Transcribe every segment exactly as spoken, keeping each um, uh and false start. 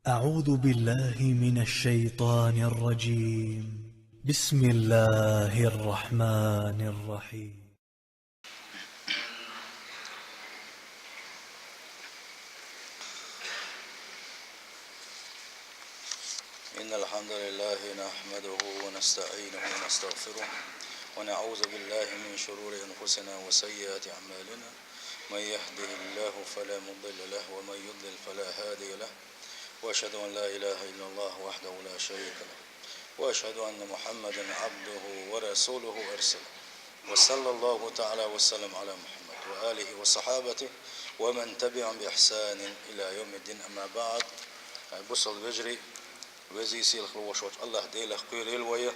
أعوذ بالله من الشيطان الرجيم. بسم الله الرحمن الرحيم. إن الحمد لله نحمده ونستعينه ونستغفره، ونعوذ بالله من شرور أنفسنا وسيئات أعمالنا. من يهده الله فلا مضل له، ومن يضلل فلا هادي له. وأشهد أن لا إله إلا الله وحده لا شريك له، وأشهد أن محمدا عبده ورسوله أرسله. وصلى الله تعالى وسلم على محمد وآله وصحابته ومن تبعهم بإحسان إلى يوم الدين، أما بعد. Бусалба вежарий, везий сийлахь волчу АллахӀ Делах кхоьлийла вай,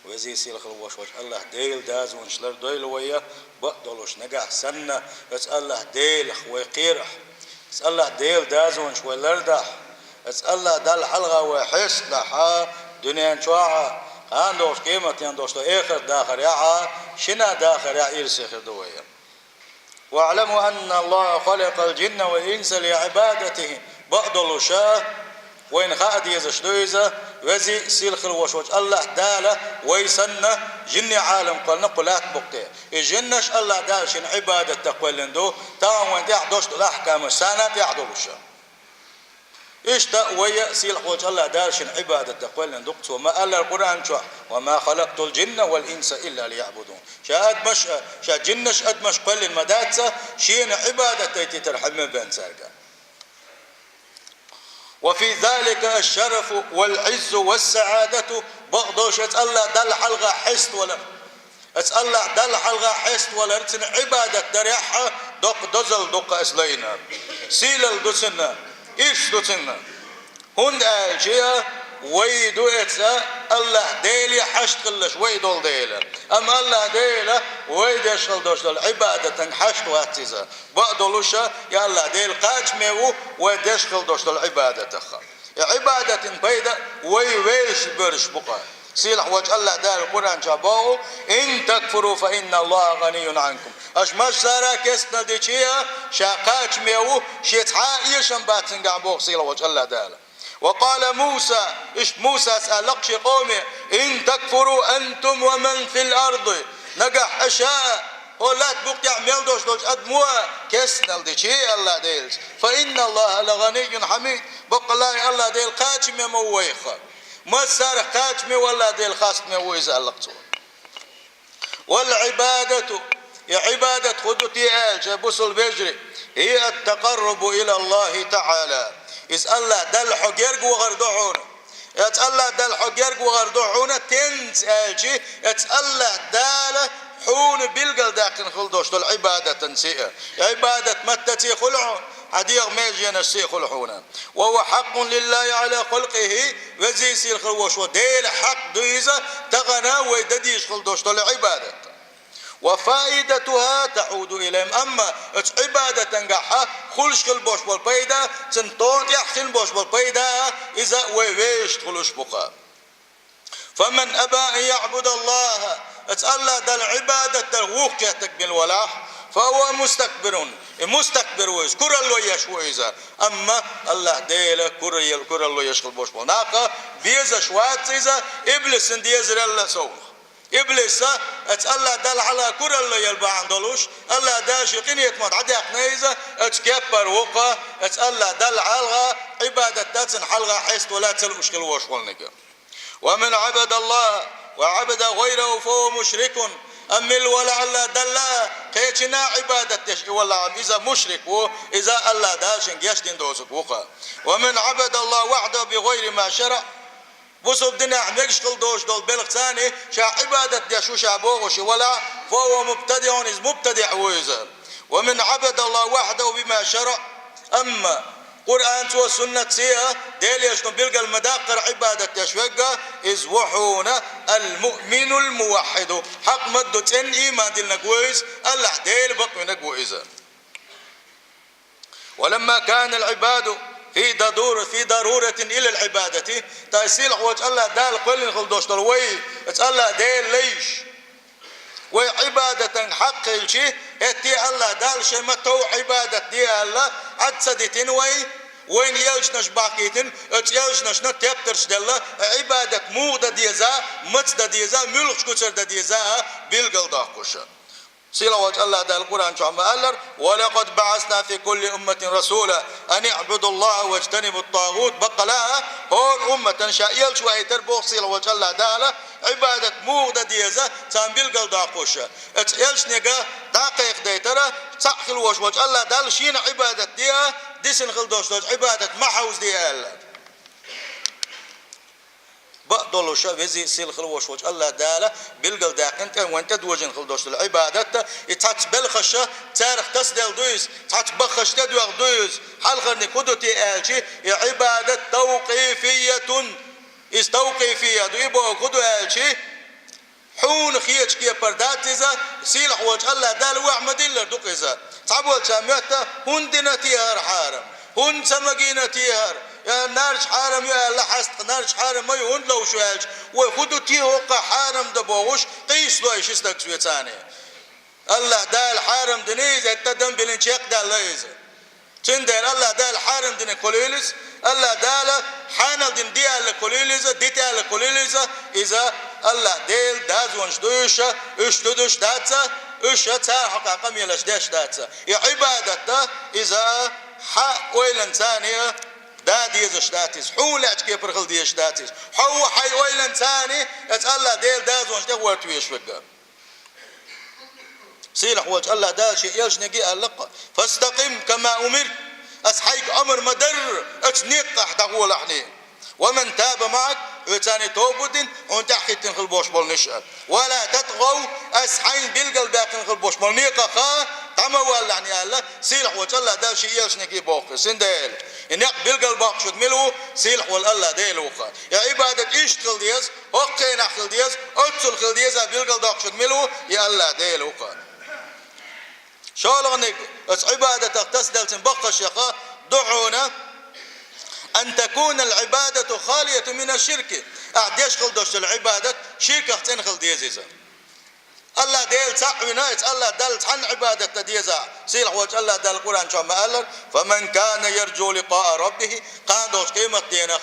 везий сийлахь волчу АллахӀ Делан дозанаш лардойла вай, бакъдолуш нагахь санна, оцу АллахӀ Делах вай кхерахь, оцу АллахӀ Делан дозанаш вай лардахь, оцу АллахӀ Далла хьалха вай хьестадахь, дуьнен чохь а, кхана долчу къематдийнахь долуш долу эхарт дахарехь а, шина дахарехь а ирсе хир ду вай. «واعلموا أن الله خلق الجن والإنس لعبادته». Бакъдолуш, вайна хаа дезаш ду иза, везий сийлахь волчу АллахӀ Дала вай санна, жинийн Ӏалам кхоьллина кху лаьтта букъ тӀе. И жинаш АллахӀ Дала шена Ӏибадатах кхоьллина ду, тахана вайна тӀехь долуш долу ахкамаш царна тӀехь долуш. Иштта вай а сийлахь волчу АллахӀ Дала шена Ӏибадатах кхоьллина ду-кх Цо, ма-аллара Къуръан чохь: «وما خلقت الجن والإنس إلا ليعبدون». Ша адамаш а, ша жиннаш а, адамаш а кхоьллина ма дац Цо, Шена Ӏибадат дайтийтархьама бен цаьрга. «وفي ذلك الشرف والعز والسعادة», бакъдолуш оцу АллахӀ Далла хьалха хьеставалар. Оцу АллахӀ Далла хьалха хьеставалар, Цунна Ӏибадат дарехь а доккха дозалла ду-кх аса лайна. Сийлалла ду цунна, ирс ду цунна. ХӀунда аьлча вай ду оцу АллахӀ Деле хьашт хилалаш вай долу дела. Амма АллахӀ Дела вай деш хила долуш долу Ӏибадатан хьашт вац Иза. Бакъдолуш, и АллахӀ Дела кхачаме ву вай деш хила долуш долу Ӏибадатах. И Ӏибадатан пайда вай вешан берш бу-кх. Сийлахь волчу АллахӀ Дала Къуръан чохь боху: «إن تكفروا فإن الله غني عنكم». Аша массара а кестнал дича, Ша кхачаме ву, Шен цхьа а эшам бац Цуьнгахь, боху сийлахь волчу АллахӀ Дала. «وقال موسى», иштта Мусас аьлла-кх шен къоме: «إن تكفروا أنتم ومن في الأرض». Нагахь аша а, хӀокху лаьтта букъ тӀехь мел долуш долчу адамо а кестнал дича АллахӀ Делаца, «فإن الله لغني حميد». Баккъалла а АллахӀ Дела кхачаме ма ву вайх. Массарах кхачаме ву АллахӀ Дела, хастаме ву Иза, аьлла-кх Цо. «والعبادة», и Ӏибадат хӀун ду те аьлча, бусалба вежарий, «هي التقرب إلى الله تعالى». Иза АллахӀ Далла хьо герга вахар ду хьуна. Оцу АллахӀ Далла хьо герга вахар ду хьуна, тенца аьлча, оцу АллахӀ Дала хьуна билгалдаьккхина хила долуш долу Ӏибадатан сиа. Ӏибадат маттаца хуьлу хьуна, хьан дегӀан меженаш сиа хуьлу хьуна. «وهو حق لله على خلقه», везий сийлахь волчу Делан хьакъ ду иза, тахана вай дан дезаш хила долуш долу Ӏибадат. «وفائدتها تعود إليهم». Амма оцу Ӏибадатангахь хуьлуш хила болуш болу пайда, цунна тӀом тӀехь хила болуш болу пайда, иза вай вешан тӀе хуьлуш бу-кх. «فمن أبى أن يعبد الله», оцу АллахӀ Далла Ӏибадат дар вухкхеттаг мила валахь, «فهو مستكبر», и мустакбир ву иза, куралла еш ву иза. Амма АллахӀ Дела курал-, куралла еш хила болуш болу нах безаш вац иза, иблисан дезаралла совнах. Иблис а оцу АллахӀ Далла хьалха куралла яла бахьана долуш, АллахӀ Дала шен къинхетамах дӀадаьккхина иза, оцу кеппара ву-кх, оцу АллахӀ Далла хьалха Ӏибадат дан, Цунна хьалха хьеставала ца лууш хила волуш волниг. «ومن عبد الله وعبد غيره فهو مشرك». Амма мила валахь АллахӀ Далла кхечунна Ӏибадат деш и валахь, иза мушрик ву, иза АллахӀ Дала шен гечдина доцург ву-кх. «ومن عبد الله وحده بغير ما شرع». Бусалба динехь мегаш хила долуш долу белхаца ша Ӏибадат деш ву ша бохуш и валахь, «فهو مبتدع», иза мубтадиӀ ву иза. «ومن عبد الله وحده بما شرع». Амма Къуръанца а, суннатца а Делан Элчано билгал ма даккхара Ӏибадат деш верг а, иза ву хьуна «المؤمن الموحد», хьакъ ма-дду цӀена ийман диллинарг ву иза, АллахӀ Дела бакъвинарг ву иза. «ولما كان العباد في ضرور-، في ضرورة إلى العبادة». Ткъа сийлахь волчу АллахӀ Дала кхоьллина хила долуш долу вай, оцу АллахӀ Делан лайш, вай Ӏибадатан хьакъ хилча, хӀетте АллахӀ Дала шайн ма-тов Ӏибадат де аьлла, Ӏад ца дитина вай, Вайна элчанаш бахкийтина, оцу элчанашна тептарш делла, Ӏибадат муха дан деза, маца дан деза, муьлхачу куьцара дан деза билгалдоккхуш. Сийлахь волчу АллахӀ Дала Къуръан чохь ма-аллара: «ولقد بعثنا في كل أمة رسولا أن اعبدوا الله واجتنبوا الطاغوت». Баккъала, хӀора умматана ша элча ваийтар боху сийлахь волчу АллахӀ Дала, Ӏибадат муха дан деза, царна билгалдоккхуш. Оцу элчанега дӀакхайкхадайтара, цхьаъ хила волуш волчу АллахӀ Далла шена Ӏибадат де, дисина хила долуш долчу Ӏибадат ма хьовзаде аьлла. Бакъ долуша, везий, сийлахь хила волуш волчу АллахӀ Дала билгалдаьккхина тӀе, вайн тӀедожийна хила долуш долу Ӏибадат, и цхьацца белхаша царах тасаделла ду иза, цхьацца баххаша тӀедоьгӀна ду иза. Хьалхарниг хӀун ду те аьлча, и Ӏибадат тавкъифиятун. Иза тавкъифия ду, и бохург хӀун ду аьлча, хьуна хеташ кепара дац иза, сийлахь волчу АллахӀ Дала вайх ма-диллара ду-кх иза. Цхьаболчара моьтту, хӀунда дина те хӀара хьарам, хӀунда ца магийна те хӀара, я нарча хьарам ю аьлла, хьаста нарча хьарам ма ю, хӀунда ловш ю аьлча, вай хӀун ду те хӀокхо хьарам дан бохуш, къийсало и ши стаг соьцане. АллахӀ Дала хьарам дина иза, тӀадам биллина чекхдаьлла иза. Цундела АллахӀ Дала хьарам динарг хуьлийла иза, АллахӀ Дала хьанал дина де аьлларг хуьлийла иза, дита аьлларг хуьлийла иза, иза АллахӀ Делан дозанаш ду уьш, уьш тудуш дац, уьш цара хьокъехь къамелаш деш дац. И Ӏибадат ду иза хьан ойланца а дан дезаш дац иза, хьуна лаьттачу кепара хила дезаш дац иза. Хьо ву хьайн ойланца а, эцу АллахӀ Делан дозанаш тӀе гӀорта везаш верг. Сийлахь волчу АллахӀ Дала шен элчанега аьлла-кх: «فاستقم كما أمرت». Ас хьайга омра ма-дарра, оцу некъахь дӀагӀолахьний. «ومن تاب معك», хьоьца а тоба дина, хьуна тӀаьхьахӀиттина хила болуш болу ниш а. «ولا تطغوا», ас хьайна билгалбаьккхина хила болуш болу некъаха дӀа ма валлахьний аьлла, сийлахь волчу АллахӀ Дала шен элчанега боху. Цундела и некъ билгалбоккхуш верг мила ву? Сийлахь волу АллахӀ Дела ву-кх. И Ӏибадат иштта хила деза, хӀокху хенахь хила деза, оццул хила деза билгалдоккхуш верг мила ву? И АллахӀ Дела ву-кх. ШолгӀаниг, оцу Ӏибадатах тасаделла цуьнан баххашех ду хьуна: «أن تكون العبادة خالية من الشرك». Ахь деш хила долуш долу Ӏибадат ширках цӀена хила деза иза. АллахӀ Дела цхьаъ вина, иза АллахӀ Далла цхьанна Ӏибадат дан деза. Сийлахь волчу АллахӀ Дала Къуръан чохь ма-аллара: «فمن كان يرجو لقاء ربه», кхана долчу къематденах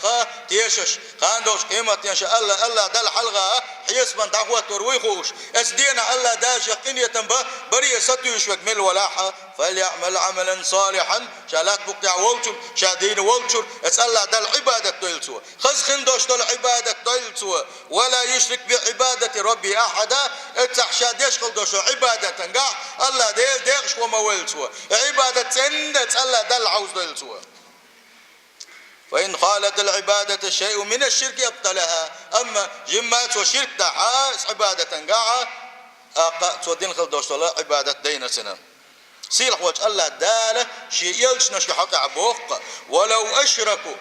тешаш, кхана долчу къематденах ша АллахӀ, АллахӀ Далла хьалха хьесапана дӀахӀоттор вуй хууш, эцу денахь АллахӀ Дала шех къинхетам бан баре сатуьйсуш верг мила валахь а, «فليعمل عملا صالحا», ша лаьтта букъ тӀехь волчун, ша дийна волчун, эцу АллахӀ Далла Ӏибадат дойла цо. Хаза хин долуш долу Ӏибадат дойла цо. «ولا يشرك بعبادة ربه أحدا», эццахь ша деш хила долуш долу Ӏибадатангахь АллахӀ Дела декъашхо ма войла цо. Ӏибадат цӀенна а АллахӀ Далла хьовзадойла цо. «فإن خالت العبادة شيئا من الشرك أبطلها». Амма жимма цо ширк дахь а, Ӏибадатангахь а, аккха цо дина хила долуш долу Ӏибадат дайна цуьнан. Сийлахь волчу АллахӀ Дала шен элчанашка хьокъехь боху-кх: «ولو أشركوا».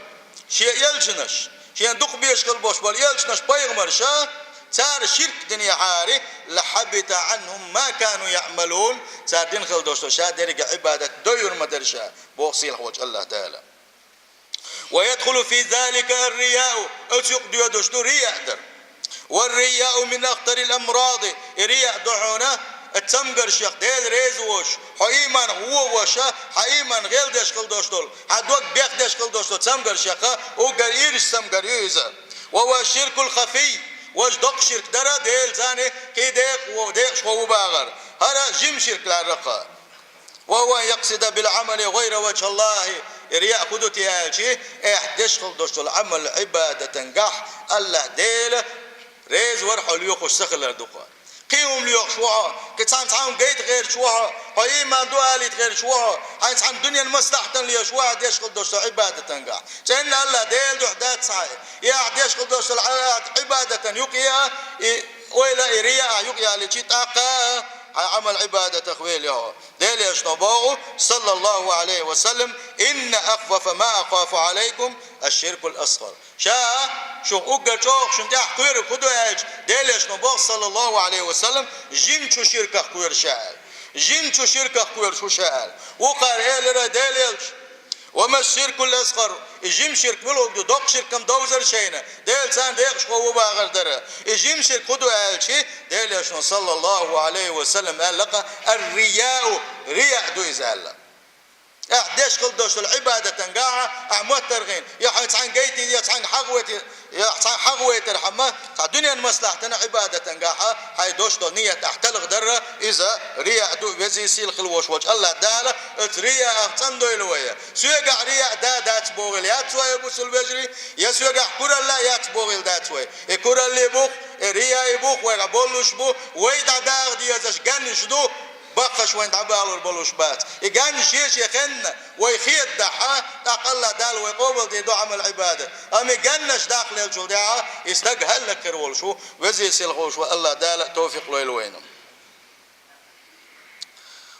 Шен элчанаш, шен дукха безаш хила болуш болу элчанаш, пайхамарша, цара ширк динехьара, «لحبط عنهم ما كانوا يعملون», цара дина хила долуш долу ша дерриге Ӏибадат дойур ма дара ша, боху сийлахь волчу АллахӀ Дала. «ويدخل في ذلك الرياء», оцу юкъа доьдуш ду рияъ дар. «والرياء من أخطر الأمراض», и рияъ ду хьуна, цамгаршех Дела реза воцуш, хьо ийманах вон воша, хьан ийман гӀелдеш хила долуш долу, хьан дог бехдеш хила долуш долу цамгаршех уггар ирча цамгар ю иза. «وهو الشرك الخفي», важа доккха ширк дара, Делаца а кхин декъа-, декъашхо ву бахар. ХӀара жима ширк лаьрра-кх. «وهو أن يقصد بالعمل غير وجه الله». И рияъ хӀун ду те аьлча, ахь деш хила долуш долу Ӏамал, Ӏибадатангахь АллахӀ Дела реза вар хьо лоьхуш ца хилар ду-кх. Кхин хӀума лоьхуш ву хьо, кхин цхьаьна цхьа хӀума гайта гӀерташ ву хьо, хьо ийман ду алийта гӀерташ ву хьо, хьайна цхьана дуьненан маслахьатана лоьхуш ву ахь деш хила долуш долу Ӏибадатангахь. ЦӀенна АллахӀ Дела дуьхьа дац хьан, и ахь деш хила долуш долу Ӏа-, Ӏибадатан юкъа а, и ойла, и рияъ а юкъа ялийча, тӀаккха хьайн Ӏамал, Ӏибадатах вели хьо. Делан Элчано боху, саллаллаху Ӏалайхи ва саллам: «إن أخوف ما أخاف عليكم الشرك الأصغر». Ша шух уггар чӀогӀа шуна тӀехь кхоьрург хӀун ду аьлча, Делан Элчано боху, саллаллаху Ӏалайхи ва саллам, жимачу ширках кхоьру ша аьлла. Жимачу ширках кхоьру шу ша аьлла. Вукхара элира Делан Элча: «وما الشرك الأصغر», и жима ширк мила ду, доккха ширк-м довзара шайна, Дела царна декъашхо ву бахар дара. И жима ширк хӀун ду аьлча, Делан Элчано, саллаллаху Ӏалайхи ва саллам, аьлла-кх: «الرياء», рияъ ду иза аьлла. Ахь деш хила долуш долу Ӏибадатангахьа ахь моттаргӀина, я хьайн цхьаьнга гайтина, я цхьаьнга хьагӀвайти-, я цхьаьнга хьагӀвайтар хьама, цхьа дуьненан маслахьатана Ӏибадатангахьа хьайн долуш долу ният ахь талхадарра, иза рияъ ду, везий сийлахь хила волуш волчу АллахӀ Дала оцу рияах цӀандойла вай. Соьгахь рияъ да дац бохийла яц вай, бусул вежарий, я соьгахь куралла яц бохийла дац вай. И кураллий бу-кх, и рияъий бу-кх, вайгахь боллуш бу, вай дӀадаха дезаш ганнаш ду, баккхаш вайн дӀабалур болуш бац. И ганнаш шен-шен хенна вай хедадахьа, тӀаккха АллахӀ Дала вай къобалдийр ду Ӏамал-Ӏибадат. Амма и ганнаш даккхалелчул тӀаьхьа и стаг хӀаллакьхир волуш ву, везий сийлахь волуш ву, АллахӀ Дала тавфикъ лойла вайна.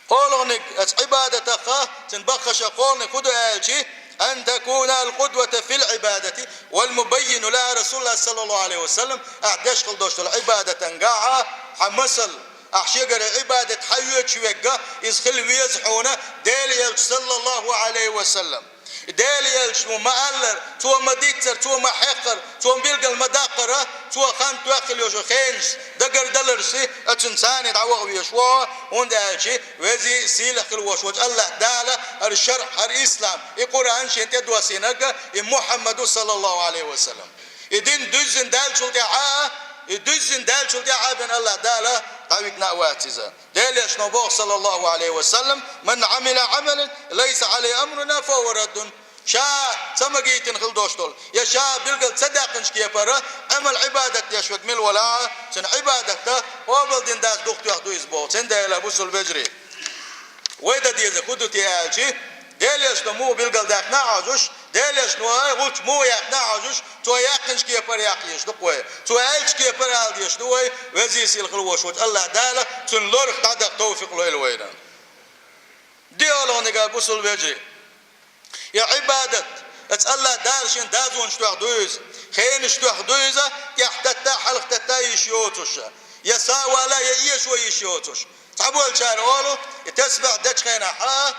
КхоалгӀаниг, оцу Ӏибадатах, цуьнан баккхаша кхоалгӀаниг хӀун ду аьлчи, أن تكون القدوة في العبادة والمبين لها رسول الله صلى الله عليه وسلم, ахь деш хила долуш долу Ӏибадатангахьа хьан масал, ахь шегара Ӏибадат хьан йоьдуш верг, иза хила веза хьуна Делан Элча, саллаллаху Ӏалайхи ва саллам. Делан Элчано ма-аллара, цо ма-дийццара, цо ма-хьекхара, цо билгал ма-даккхара, цо хан тоьхна хила йолуш йолу хенаш дагардаларши, оцунна царна дӀаваха везаш ву, хӀунда аьлча везий сийлахь хила волуш волчу АллахӀ Дала хӀара шарӀ, хӀара ислам, и Къуръан шена тӀедоссийнарг, и Мухьаммад ву, саллаллаху Ӏалайхи ва саллам. И дин дуьззина даьллачул тӀаьхьа, и дуьззина даьллачул тӀаьхьа бен АллахӀ Дала дӀавигна а вац иза. Делан Элчано боху, саллаллаху Ӏалайхи ва саллам: من عمل عملا ليس عليه أمرنا فهو رد. Ша ца магийтина хила долуш долу, я ша билгал ца даьккхинчу кепара Ӏамал-Ӏибадат деш верг мила валахь, цуьнан Ӏибадат къобалдина дац, духатоьхна ду иза боху. Цундела, бусул вежарий, вай дан деза хӀун ду те аьлчи, Делан Элчано муха билгал даьккхина а хьожуш, Делан Элчано гӀулч муха яьккхина а хьожуш, цо яьккхинчу кепара яккха езаш ду-кх вай, цо аьллачу кепара ала дезаш ду вай, везий сийлахь хила волуш волчу АллахӀ Дала цуьнан лорах дӀадаха тавфикъ лойла вайна. ДиъалгӀаниг, бусул вежарий, я Ӏибадат, оцу АллахӀ Дала шен дозанаш тоьхна ду иза, хенаш тоьхна ду иза, тӀехь тетта а, хьалха тетта а йиш йоцуш, я сов вала, я эшо йиш йоцуш. Цхьаболчара олу, и тасбихь дечу хенахь, а,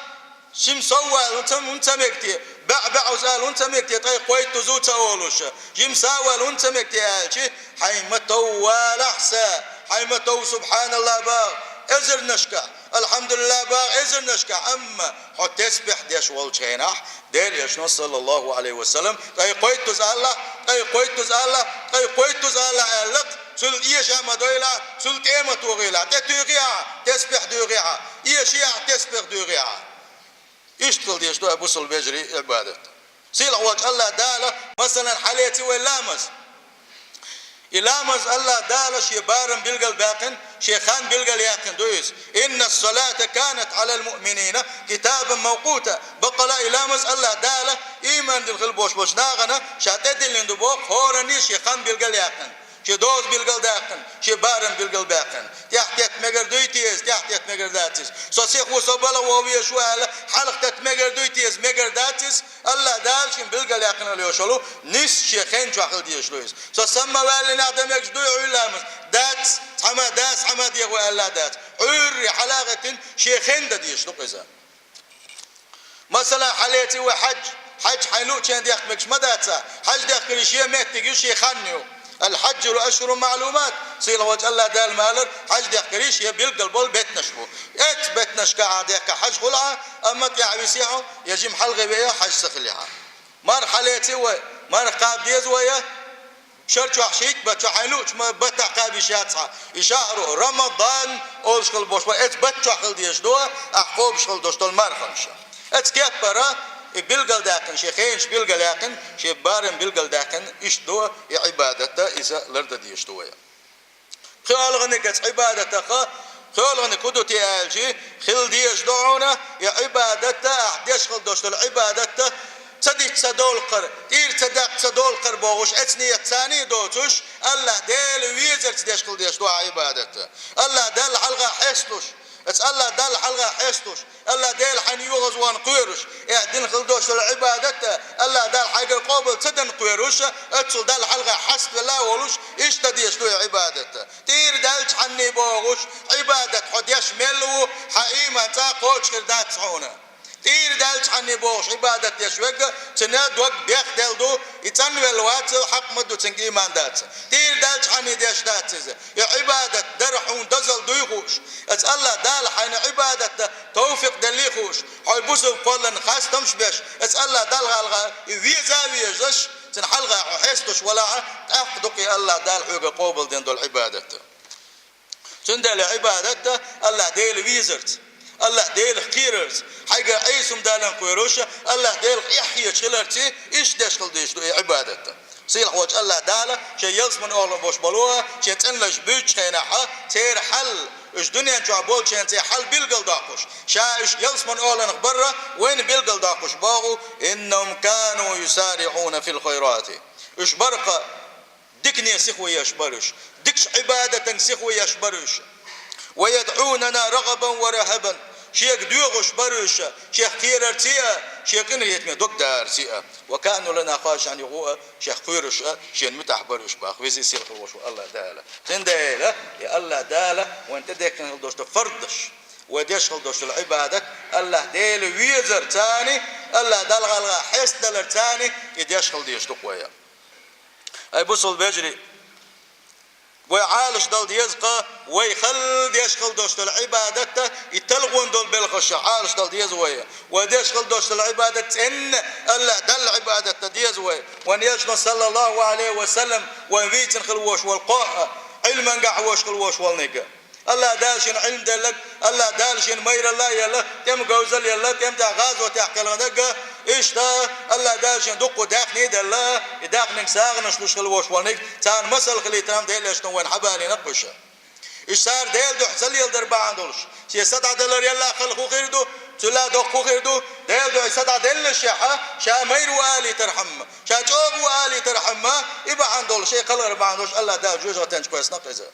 жима сов вала хӀунда ца, хӀунда ца мега те, баьӀ-баьӀ ала хӀунда ца мега те, ткъе кхойттаза ца олуш, жима сов вала хӀунда ца мега те аьлчи, хьайн ма-тов валахь са, хьайн ма-тов субхьаналлахӀ боху эзарнашкахь, алхьамдулиллахӀ боху эзарнашкахь, амма хьо тасбихь деш волчу хенахь, Делан Элчано, саллаллаху Ӏалайхи ва саллам, ткъе кхойттаза алахь, ткъе кхойттаза алахь, ткъе кхойттаза алахь аьлла-кх, цул эша ма дойлахь, цул тӀе ма тухийла, тӀе туьйхи ахь, тасбихь дуьйхи ахь, эши ахь, тасбихь дуьйхи ахь. Иштта хила дезаш ду, бусул вежарий, Ӏибадат. Сийлахь волчу АллахӀ Дала, масалан, хьалеци вай ламаз. И ламаз АллахӀ Дала шен барам билгал баьккхина, шен хан билгал яьккхина ду иза. إن الصلاة كانت على المؤمنين كتابا موقوتا. Баккъала и ламаз АллахӀ Дала ийман дина хила болуш болчу нахана ша тӀедиллина ду боху, хӀоранна шен хан билгал яьккхина, шен доза билгал даьккхина, шен барам билгал баьккхина. ТӀехь тетта мегар дуй те иза, тӀехь тетта мегар дац иза. Со сиха ву, со балха ву, везаш ву аьлла, хьалха тетта мегар дуй те иза, мегар дац иза. АллахӀ Дала шен билгал яьккхина йолуш йолу нисса шен хен чохь хила дезаш ду иза. Со самма ваьллинехь дан мегаш дуй Ӏуьйра ламаз? Дац, цхьамма дац, цхьамма дехо аьлла а дац. Ӏуьйрре хьала а гӀеттина, шен хен дан дезаш ду-кх иза. Масала, хьалеци вай хьаьж, хьаьж хьайн луъучу хенахь дехка мегаш ма дац цо. Хьаьж дехкарий шен меттиг ю, шен хан ю. الحج أشهر معلومات. Сийлахь волчу АллахӀ Дала ма аллара, хьаьж дехкарий шен билггал болу беттанаш бу. Эцу беттанашкахь дехка хьаьж хуьлу хьан, амма тӀаьхьа висехь, я жима хьалхе веа, хьаьж ца хилехь. Марха хьалеци вай, марха кхаба деза вай, шар чохь шийтта бат чохь хьайн луъучу ма-, баттахь кхаба йиш яц хьан. И шахьру Рамадан олуш хила болуш бу, эцу бат чохь хила дезаш ду, ахь кхобуш хила долуш долу марханаш. Эцу кеппара и билгал даьккхина, шен хенаш билгал яьккхина, шен барам билгал даьккхина, иштта ду и Ӏибадат, иза лардан дезаш ду вай. ПхоьалгӀаниг оцу Ӏибадатах, пхоьалгӀаниг хӀун ду те аьлчи, хила дезаш ду хьуна, и Ӏибадат, ахь деш хила долуш долу Ӏибадат, ца дитта ца долу кхара, тӀера ца даккха ца долу кхара бохуш, эцу ният царний доцуш, АллахӀ Дела везарца деш хила дезаш ду ахь Ӏибадат. АллахӀ Далла хьалха хьесталуш, оцу АллахӀ Далла хьалха хьесталуш, АллахӀ Дела хьайна йогӀазонна кхоьруш, ахь дина хила долуш долу Ӏибадат, АллахӀ Дала хьайгара къобал ца дан кхоьруш, оццул Далла хьалха хьаставелла а волуш, иштта дезаш ду и Ӏибадат. ТӀера даьлча хьанний бохуш, Ӏибадат хьо деш мел ву, хьан ийман цкъа а кхочушхир дац хьуна. ТӀера даьлча хьанна бохуш Ӏибадат деш верг, цуьнан дог бехделла ду, и цӀанвелла вац, хьакъ ма ду, цуьнга ийман дац. ТӀера даьлча хьанна деш дац иза. И Ӏибадат дар хьуна дозалла дуй хууш, аса АллахӀ Дала хьайна Ӏибадат дан товфикъ деллий хууш, хьо бусалба кхолларна хастамаш беш, аса АллахӀ Далла гӀалгӀа и веза а везаш, цуьнан хьалха хьо хьесташ валахь, тӀаккха ду-кх и АллахӀ Дала хьоьга къобалдина долу Ӏибадат. Цундела Ӏибадат АллахӀ Дела везарца, АллахӀ Делах кхерарца, хьайгара Ӏеса хӀума даларна кхоьруш, АллахӀ Делах эхь хеташ хиларца, иштта деш хила дезаш ду и Ӏибадат. Сийлахь волчу АллахӀ Дала шен ялсаманин охӀлахь болуш болу, шен цӀеналлаш буьйцучу хенахь, церан хьал, уьш дуьнен чохь болчу хенахь церан хьал билгалдоккхуш, ша уьш ялсаманин охӀланах барра вайна билгалдоккхуш боху: «Иннахум кану юсариӀуна фил хайрати». Уьш баркъа дикане сихо еш бара уьш, дикачу Ӏибадатан сихо еш бара уьш. «Ва ядӀунана рагӀабан ва рагьабан», шега доьхуш бара уьш, шех кхерарца а, шен къинхетаме дог дарца а. «Ва кану лана хашиӀин», юха а шех кхоьруш а, шена муьтӀахь бара уьш боху веза-сийлахь волуш волу АллахӀ Дала. Цундела и АллахӀ Дала вайна тӀедехкина хила долуш долу фардаш, вай деш хила долуш долу Ӏибадат, АллахӀ Дела везарца, АллахӀ Далла гӀалгӀа хьестадаларца и деш хила дезаш ду-кх вай. Ай, бусалба вежарий, вай Ӏалашдала деза-кх, вай хала деш хила долуш долу Ӏибадат, и талхонна долу белхаш Ӏалашдала деза вай. Вай деш хила долуш долу Ӏибадат цӀенна АллахӀ Далла Ӏибадат дан деза вай. Вайн Элчано, саллаллаху Ӏалайхи ва саллам, вайн вийцина хила волуш волу кхоъ, Ӏилманехь волуш хила волуш волниг. АллахӀ Дала шена Ӏилма делларг, АллахӀ Дала шена майралла а елла, тӀеман говзалла елла, тӀеман тӀехь гӀазотехь кхелхинарг, иштта АллахӀ Дала шена дуккха даьхни а делла, и даьхнинга сагӀанаш луш хила волуш волниг, царна масал хилийтархьама Делан Элчано вайна хьабалийна-кх уьш. Уьш цара Делан дуьхьа ца леладар бахьана долуш, шен са дӀаделлар елла хала хӀун хир ду, цул а доккха хӀун хир ду, Делан дуьхьа са дӀаделлашехь, ша майра ву алийтархьама, ша чӀогӀа ву алийтархьама, и бахьана долуш, и кхалхар бахьана долуш АллахӀ Дала жоьжахатин чу кхоьссина-кх иза.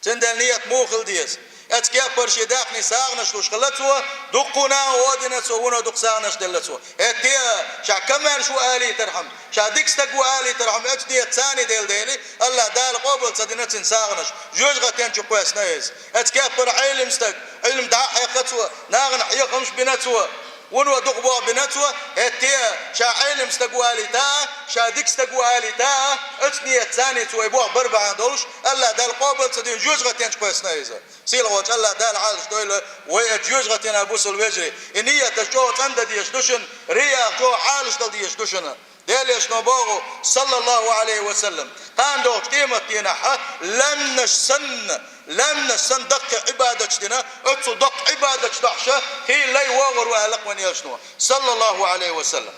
Цундела ният муха хила деза? Оцу кеппара шен даьхни сагӀанаш луш хилла цо, дуккха а нахана гӀо дина цо, вуно дукха сагӀанаш делла цо. ХӀетте а, ша комаьрша ву алийтархьама, ша дика стаг ву алийтархьама, оцу ниятца цани делла дели, АллахӀ Дала къобал ца дина цуьнан сагӀанаш, жоьжахатин чу кхоьссина иза. Оцу кеппара Ӏелам стаг, Ӏилма дӀа а хьекхна цо, нахана хьехамаш бина цо, вуно дукха болх бина цо, хӀетте а, ша Ӏелам стаг ву алийта а, ша дика стаг ву алийта а, оцу ниятца цани цо и болх бар бахьана долуш, АллахӀ Дала къобал ца дина жоьжахатин чу кхоьссина иза. Сийлахь волчу АллахӀ Дала Ӏалашдойла вай оцу жоьжахатина, бусалба вежарий. И нияташ чӀогӀа цӀандан дезаш ду шуна, рияах чӀогӀа Ӏалашдала дезаш ду шуна. Делан Элчано боху, саллаллаху Ӏалайхи ва саллам, кхана догӀучу къематдийнахь лаьмнаш санна, лаьмнаш санна даккхий Ӏибадаташ дина, оццул доккха Ӏибадаташ дохьуш хийла лай вогӀур ву аьлла-кх вайн Элчано, саллаллаху Ӏалайхи ва саллам.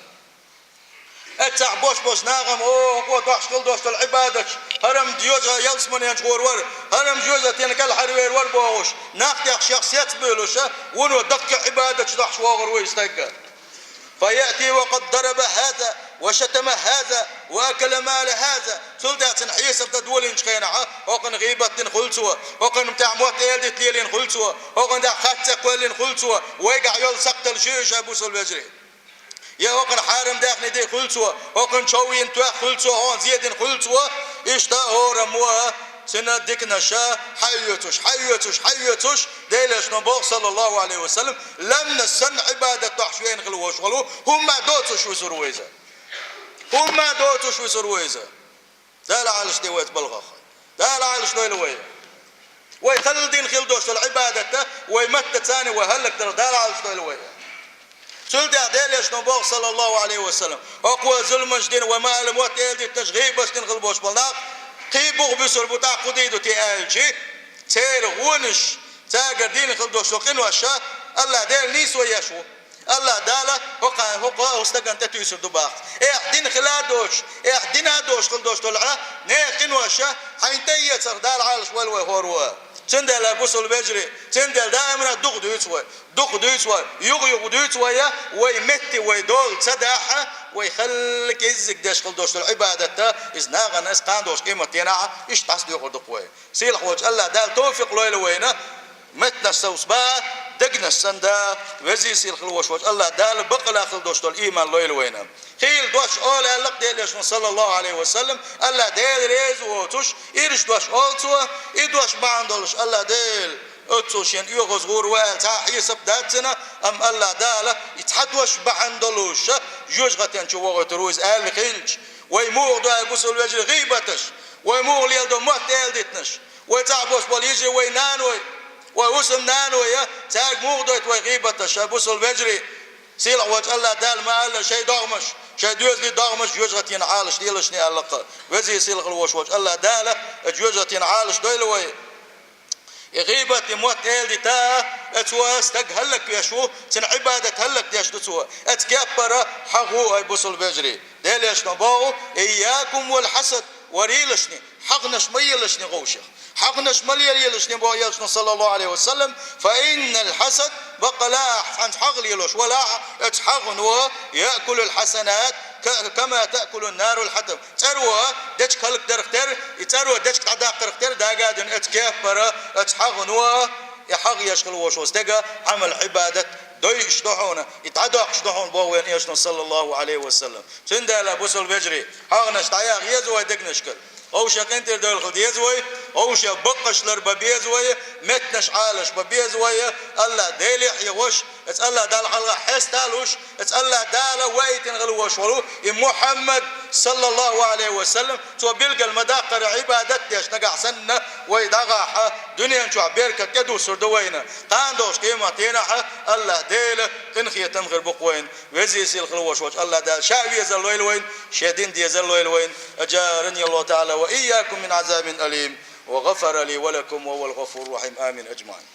Эццахь бош-бош нахам, о, хӀокхо дохьуш хила долуш долу Ӏибадаташ, хӀара-м жоьжахатин ялсаманен чу гӀур вара, хӀара-м жоьжахатина кӀелхьарвер вара бохуш, нах тӀехь шех сецбуьйлуш, вуно даккхий Ӏибадаташ дохьуш вогӀур ву и стаг. «Фаяти ва къад дараба хаза, ва шатама хаза, ва акала мала хаза». Цул тӀаьхьа цунна хьесап дан долийначу хенахь, хӀокхунна гӀийбат дина хуьлу цо, хӀокхунна тӀехь мотт эладита лелийна хуьлу цо, хӀокхунна тӀехь хатта цӀе кхоьллина хуьлу цо, вайгахь йолу сакхталла ши уьш, ай бусалба вежарий. Я хӀокхунна хьарам даьхни дина хуьлу цо, хӀокхунна чов йина тоьхна хуьлу цо, хӀокхунна зе дина хуьлу цо, иштта хӀораммо а цуьнан диканаш хьаоьцуш, хьаоьцуш, хьаоьцуш, Делан Элчано боху, саллаллаху Ӏалайхи ва саллам, лаьмнаш санна Ӏибадат дохьуш веана хила волуш волу, хӀумма доцуш висур ву иза. ХӀумма доцуш висур ву иза. Дала Ӏалашде вайца балхах. Дала Ӏалашдойла вай. Вай хала дина хила долуш долу Ӏибадат, вай маттаца цани вай хӀаллакдарх Дала Ӏалашдойла вай. Цул тӀаьхьа Делан Элчано боху, саллаллаху Ӏалайхи ва саллам, хӀокхо зуламаш дина, вай ма-аллара мотт эладитанаш, гӀийбаташ дина хила болуш болу нах кхин бух буьсур бу, тӀаккха хӀун дийр ду те аьлча, церан гӀонаш, цаьргара дийна хила долуш долу къинош АллахӀ Дела нийсо еш ву. АллахӀ Дала хӀокху, хӀокху стагана тӀетуьйсур ду боху. Эхь дина хила а доцуш, эхь дина а доцуш хила долуш долу Ӏа, нехан къинош хьайна тӀеэцарх Дала Ӏалашвойла вай хӀора ву. Цундела, бусалба вежарий, цундела даимана дукха дуьйцу вай, дукха дуьйцу вай, юха-юха дуьйцу вай, вай метте вай дола ца дахь, вай хала кӀеззиг деш хила долуш долу Ӏибадат, иза нахана, иза кхана долуш къематдийнахь, иштта дӀасадоькъур ду-кх вай. Сийлахь волчу АллахӀ Дала товфикъ лойла вайна, меттанаш совцабан, дегнаш сандан, веза-сийлахь хила волуш волчу АллахӀ Дала бакъалла хила долуш долу ийман лойла вайна. Хийла дош ола аьлла-кх Делан Элчано, саллаллаху Ӏалайхи ва саллам, АллахӀ Дела реза воцуш, ирча дош олу цо, и дош бахьана долуш АллахӀ Дела Оццул шен оьгӀаз гӀур ва аьлла цхьа а хьесап дац цунна, амма АллахӀ Дала и цхьа дош бахьан долуш жоьжахатен чу вохуьйтур ву иза аьлла хилча, вай муха ду, ай бусалба вежарий, гӀийбаташ, вай муха леладо мотт-эладитанаш, вай цӀахь болуш болу йижарий, вай наной, вай хӀусамнаной, цаьрга муха дойту вай гӀийбаташ, ай бусалба вежарий? Сийлахь волчу АллахӀ Дала ма аьлла, шайн догӀмаш, шайн доьзалийн догӀмаш жоьжахатин Ӏалашдалаш аьлла, веза-сийлахь волуш волчу АллахӀ Дала жоьжахатин Ӏалашдойла вай. И гӀийбат, и мотт-эладита, оцу стаг хӀаллаквеш ву, цуьнан Ӏибадат хӀаллакдеш ду цо. Оцу кеппара хьагӀ ву, ай бусалба вежарий. Делан Элчано боху: «Ийякум вал хьасад», варийлашни, хьагӀнаш ма елашни гӀовшех. ХьагӀнаш ма лелаелашни, боху Элчано, саллаллаху Ӏалайхи ва саллам, «фа иннал хьасад», баккъала ахь цхьаьнца хьагӀ лелош валахь, оцу хьагӀно яъкулул хьасанат, ка-, кама таъкулун нарул хьатаб. ЦӀаро дечиг хӀаллакдарх тера, и цӀаро дечиг дӀадаккхарх тера дага а дина оцу кеппара, оцу хьагӀно, и хьагӀ еш хила волуш волу стеган Ӏамал-Ӏибадат дойуш ду хьуна, и дӀадоккхуш ду хьуна, боху вайн Элчано, саллаллаху Ӏалайхи ва саллам. Цундела, бусалба вежарий, хьагӀнаш дӀаяха еза вай дегнашкара. ГӀовшех къинтӀера девлла хила деза вай, гӀовшех баккъаш лар бан беза вай, меттанаш Ӏалаш бан беза вай, АллахӀ Деле а хьехош, оцу АллахӀ Далла хьалха хьеста а луш, оцу АллахӀ Дала ваийтина хила волуш волу и Мухьаммад, саллаллаху Ӏалайхи ва саллам, цо билгал ма-даккхара Ӏибадат деш нагахь санна вай дӀагӀахь, дуьнен чохь беркат тӀедуссур ду вайна. Кхана долуш къематдийнахь АллахӀ Дела къинхетам хир бу-кх вайна. Веза-сийлахь хила волуш волчу АллахӀ Дала Ша везаллойла вайна, Шен дин дезаллойла вайна. أجارني الله تعالى وإياكم من عذاب أليم، وغفر لي ولكم، وهو الغفور الرحيم. آمين أجمعين.